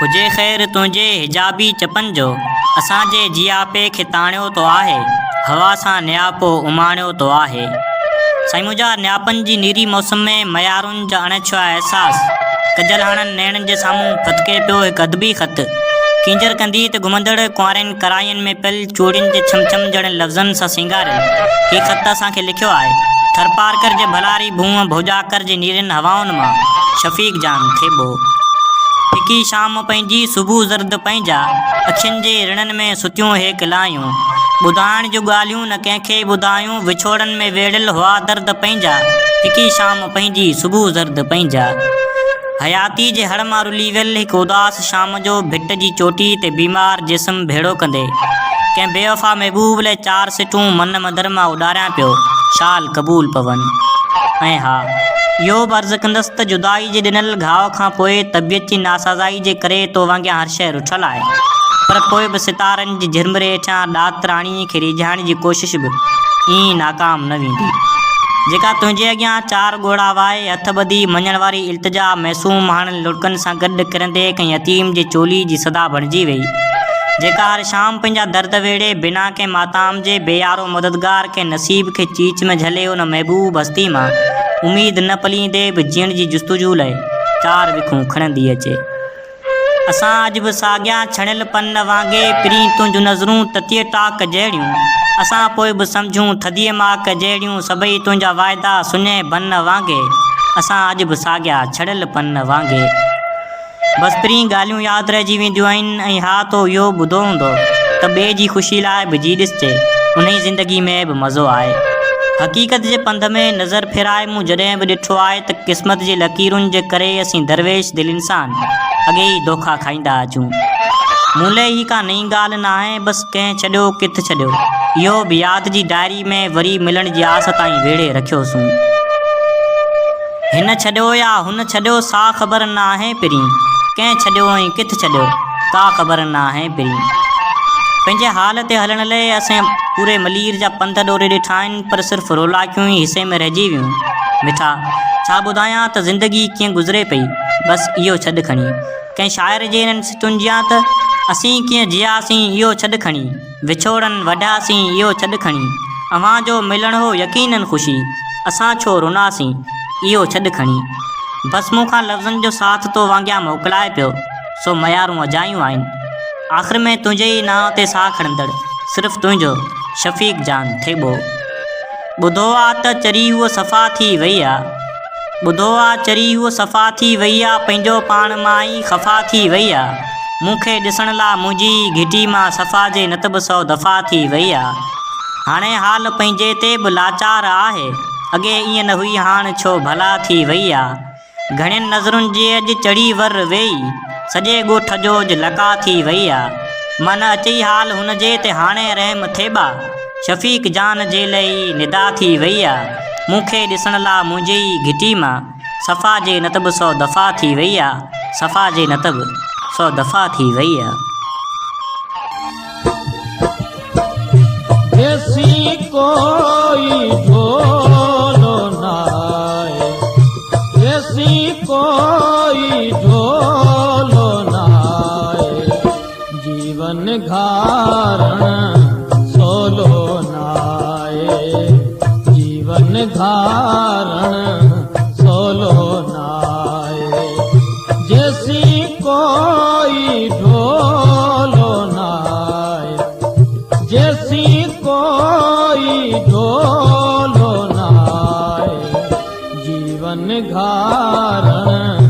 هجي خير تنهنجي حجابي چپن جو، اسان جي جياپي کي تاڻيو تو آهي، هوا سان نياپو اماڻيو تو آهي. سائين منهنجا نياپن جي نيري موسم ۾ ميارن جا اڻ ڇهيا احساس، ڪجل هاڻن نيڻن جي سامهون ڦٿڪي پيو هڪ ادبي خط، ڪينجهر ڪنڌيء تي گهمندڙ ڪنوارين ڪراين ۾ پيل چوڙين جي ڇم ڇم جهڙن لفظن سان سينگاريل هي خط اسان کي لکيو آهي ٿرپارڪر جي ڀلاري ڀونء ڀوڄاڪر جي نيرين هوائن مان شفيق جان ٿيٻو. ڦڪي شام پنهنجي صبح زرد پنهنجا اکين جي رڻن ۾ ستيون هيڪ لايون ٻڌائڻ جون ڳالهيون نه ڪنهن کي ٻڌايون وڇوڙن ۾ ويڙهيل هئا درد پنهنجا ڦڪي شام پنهنجي صبح زرد پنهنجا حياتي جي هڙ مان رلي ويل هڪ اداس شام جو ڀٽ جي چوٽي تي بيمار جسم ڀيڙو ڪندي ڪنهن بيوفا محبوب لئه چار سٽون من مندر مان اڏاريان پيو، شال قبول پون. ۽ ها، اهو به عرض ڪندس ته جدائي جي ڏنل گهاء کان پوء طبيعت جي ناسازائي جي ڪري تو وانگيان هر شيء رٺل آهي، پر پوء به ستارن جي جهرمري هيٺيان ڏات راڻيء کي ريجهائڻ جي ڪوشش به ائين ناڪام نه ويندي، جيڪا تنهنجي اڳيان چار ڳوڙها وهائي هٿ ٻڌي مڃڻ واري التجا معصوم مهاڻن لڙڪن سان گڏ ڪرندي ڪنهن يتيم جي چولي جي صدا بڻجي ويئي، جيڪا هر شام پنهنجا درد ويڙهي، بنا ڪنهن ماتام جي، بي يارو مددگار ڪنهن نصيب کي چيچ ۾ جهلي ان محبوب هستي مان اميد نه پليندي به جيئڻ جي جستجو لئه چار وکون کڻندي اچي. اسان اڄ به ساڳيا ڇڻيل پن وانگي پرين تنهنجون نظرون تتيء ٽاڪ جهڙيون، اسان پوء به سمجهون ٿڌيء ماڪ جهڙيون سڀئي تنهنجا واعدا سڃي بن وانگي، اسان اڄ به ساڳيا ڇڙيل پن وانگي. بس پرين ڳالهيون ياد رهجي وينديون آهن ۽ ها تو اهو ٻڌو هوندو ته ٻئي جي خوشي لاء به جي ڏسجي انهي زندگي ۾ به مزو آهي. حقيقت جي پنڌ ۾ نظر ڦيرائي مون جڏهن به ڏٺو آهي ته قسمت جي لڪيرن جي ڪري اسين درويش دل انسان اڳي ئي دوکا کائيندا اچون. مون لئه هي ڪا نئين ڳالهه ناهي بس ڪنهن ڇڏيو ڪٿ ڇڏيو اهو به ياد جي ڊائري ۾ وري ملڻ جي آس تائين ويڙهي رکيوسون. هن ڇڏيو يا هن ڇڏيو سا خبر ناهي پرين، ڪنهن ڇڏيو ۽ ڪٿ ڇڏيو ڪا خبر ناهي پرين. پنهنجي حال تي هلڻ لئه اسين پوري ملير جا پنڌ ڏوري ڏٺا آهن پر صرف رولاڪيون ئي حصي ۾ رهجي ويون. مٺا! ڇا ٻڌايان ته زندگي ڪيئن گذري پئي، بس اهو ڇڏ کڻي. ڪنهن شاعر جي انهن سٽن جيان ته، اسين ڪيئن جيئاسين اهو ڇڏ کڻي. وڇوڙن وڍياسين اهو ڇڏ کڻي. اوهان جو ملڻ هو يقينن خوشي. اسان ڇو رناسين اهو ڇڏ کڻي. بس مون کان لفظن جو ساٿ تو وانگيان موڪلائي پيو سو ميارون اجايون آهن. آخر ۾ تنهنجي ئي نانء تي ساهه کڻندڙ صرف تنهنجو شفيق جان ٿيٻو. ٻڌو آ ته چري هوء صفا ٿي وئي آ. ٻڌو آ چري هوء صفا ٿي وئي آ پنهنجو پاڻ مان ئي خفا ٿي وئي آ مون کي ڏسڻ لا منهنجي ئي گهٽي مان صفا جي نت به سو دفعا ٿي وئي آ هاڻي حال پنهنجي تي به لاچار آهي اڳي ائين نه هئي هاڻ ڇو ڀلا ٿي وئي آ گهڻين نظرن جي اڄ چڙهي ور ويئي، سڄي ڳوٺ جو اڄ لقاء ٿي وئي آ. من اچئي حال هن جي تي هاڻي رحم ٿيٻا، شفيق جان جي لئه ئي ندا ٿي وئي آ. مون کي ڏسڻ لا منهنجي ئي گهٽي مان، صفا جي نه ته به سو دفعا ٿي وئي آ، صفا جي نه ته به سو دفعا ٿي وئي آ. جيسين ڪوئي ڍولو ناهي، جيسين ڪوئي ڍولو ناهي، جيون گهارڻ سولو ناهي، جيون گهارڻ سولو ناهي، جيسين ڪوئي ڍولو ناهي، جيسين ڪوئي ڍولو ناهي، جيون گهارڻ.